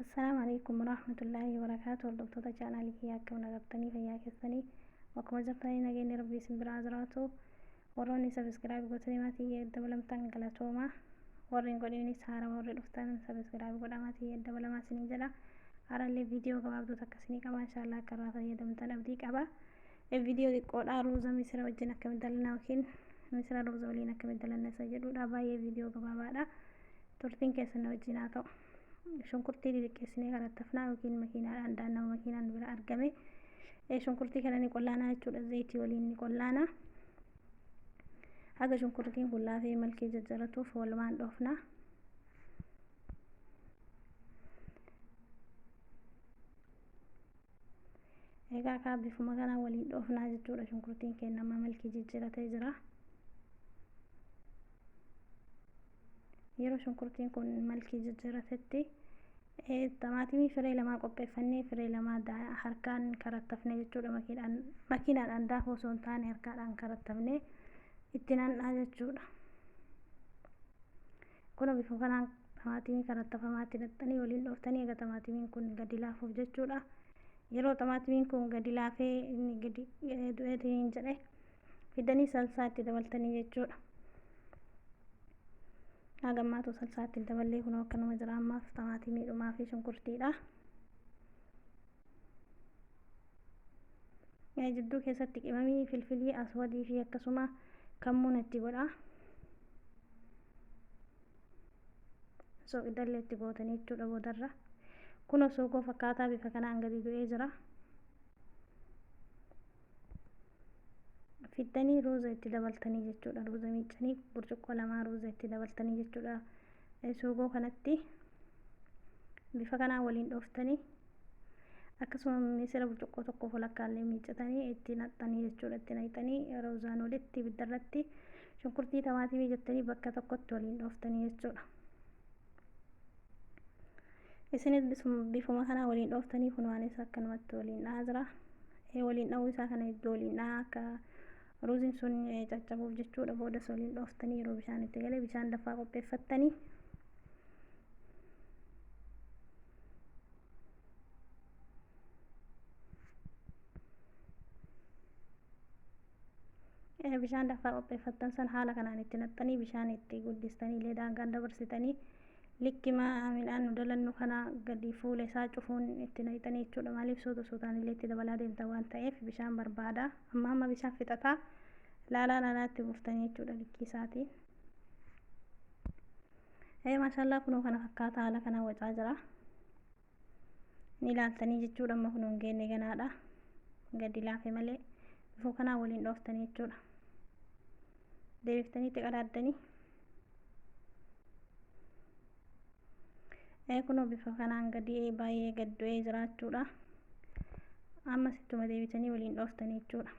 Assalaamu alaikum warahmatullaahi wabarakaatu. Hordoftoota chaanaalii kiyyaa, akkam nagartanii? Fayyaa keessanii? Bakkuma jirtanii nageenyi Rabbii isin biraa jiraatu. Warroonni subscribe gootanii maatii dabalamtan, galatooma. Warri hin godhinis, haarawa warri dhuftan, subscribe godhaa, maatii dabalamaa isiniin jedha. Harallee viidiyoo gabaabduu takka isinii qaba. Inshaallah akka irraa fayyadamtan abdii qaba. Viidiyoo xiqqoodha. Ruuza misira wajjin akkamitti dalanna yookiin misira ruuza waliin akkamitti dalanna isa jedhudha. Baay'ee viidiyoo gabaabaadha. Turtiin keessan na wajjin haa ta'u. Shunkurtii xixiqqeessinee karattafnaa yookiin makiinaadhaan daannama, makiinaan bira argame. Shunkurtii kana ni qollaanaa jechuudha. Zayitii waliin ni qollaana. Haga shunkurtiin kun laafee malkii jajjaratuuf walumaan dhoofna. Egaa kaa bifuma kanaan waliin dhoofnaa jechuudha. Shunkurtiin keenya amma malkii jijjiiratee jira. Yeroo shunkurtiin kun malkii jijjiiratetti, tamaatimii firee lamaa qopheeffannee, firee lamaa harkaan karattafne jechuudha. Makiinaadhaan daakuu osoo hin taane, harkaadhaan karattafne itti nan'aa jechuudha. Kun bifa kanaan tamaatimii karattafamaatti naqxanii waliin dhooftanii, egaa tamaatimiin kun gadi laafuuf jechuudha. Yeroo tamaatimiin kun gadi laafee, inni gadi du'eetiin jedhe, fidanii salsaa itti dabaltanii jechuudha. Hagammaatu salsaa itti daballee, kunoo akkanuma jira. Ammaaf tamaatimiidhumaa fi shunkurtiidha. Jidduu keessatti qimamii filfilii aswadii fi akkasuma kammuun itti godha. Soqidallee itti gootanii jechuudha boodarra. Kun soogoo fakkaataa bifa kanaan gadi du'ee jira. Fiddanii ruuza itti dabaltanii jechuudha. Ruuza miiccanii burcuqqoo lamaa ruuza itti dabaltanii jechuudha. Soogoo kanatti bifa kanaan waliin dhooftanii, akkasuma misira burcuqqoo tokko walakkaallee miiccatanii itti naqxanii jechuudha. Itti naqxanii ruuzaan walitti ibiddarratti shunkurtii tamaatimii jettanii bakka tokkotti waliin dhooftanii jechuudha. Isinis bifuma kanaa waliin dhooftanii. Kun waan isa akkanumatti waliin dha'aa jira. Waliin dha'uu isaa kana iddoo waliin dha'aa, akka ruuziin sun caccabuuf jechuudha. Boodas waliin dhooftanii, yeroo bishaan itti galee, bishaan danfaa qopheeffattanii, bishaan danfaa qopheeffattan san haala kanaan itti naqxanii, bishaan itti guddistanii illee daangaan dabarsitanii, likkima midhaan nu dalannu kana gadi fuula isaa cufuun itti naqxanii jechuudha. Maaliif, suuta suutaan illee itti dabalaa deemtan waan ta'eef, bishaan barbaada. Amma amma bishaan fixataa, laalaa laalaa itti buuftanii jechuudha likkii isaatiin. Maashallaa, kunoo kana fakkaata, haala kanaan wacaa jira. Ni ilaaltanii jechuudha. Amma kunoo hin geenne, ganaadha. Gadi laafe malee. Bifuu kanaan waliin dhooftanii jechuudha. Deebiftanii itti qadaaddanii. Kunoo bifa kanaan gadi baay'ee gad du'ee jiraachuudha. Ammas ittuma deebitanii waliin dhooftanii jechuudha.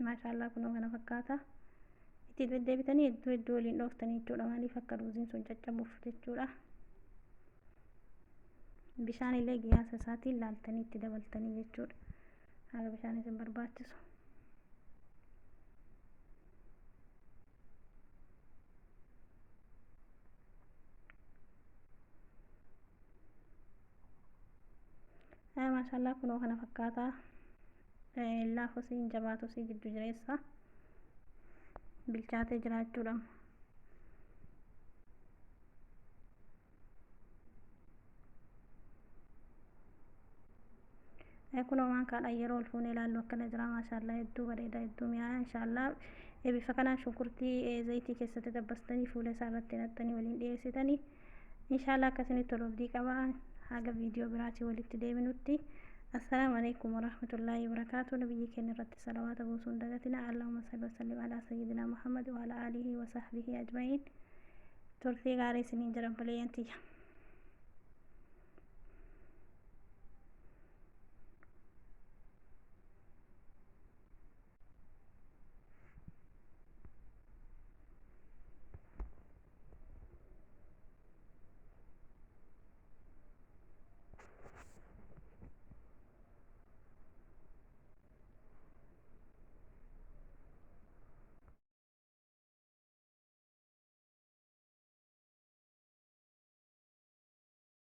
Maashaallah, kunoo kana fakkaata. Itti deddeebitanii hedduu hedduu waliin dhooftanii jechuudha. Maaliif, akka ruuziin sun caccabuuf jechuudha. Bishaan illee giyaasa isaatiin laaltanii itti dabaltanii jechuudha, haga bishaan isin barbaachisu. Maashaallah, kunoo kana fakkaata. Laafusii hin jabaatusii, giddu jireessa bilchaatee jiraachuudha. Kunoo maankaadhaan yeroo ol fuunee ilaallu akkana jira. Maashaallah, hedduu bareeda, hedduu mi'aaya. Inshaallah bifa kanaan shunkurtii zayitii keessatti dabbastanii, fuula isaa irratti naqxanii waliin dhiyeessitanii, inshaallah akkasinitti tolu abdii qaba. Haga viidiyoo biraatii walitti deebinutti, assalaamu alaikum warahmatullaahi wabarakaatu. Nabiyyi keenya irratti salawaata buusuun dagatina. Allahumma salli wasallim alaa sayyidina Muhammad wa ala aalihi wa sahbihi ajma'iin. Turtii gaarii isiniin jedhan, buleeyyan tiyya.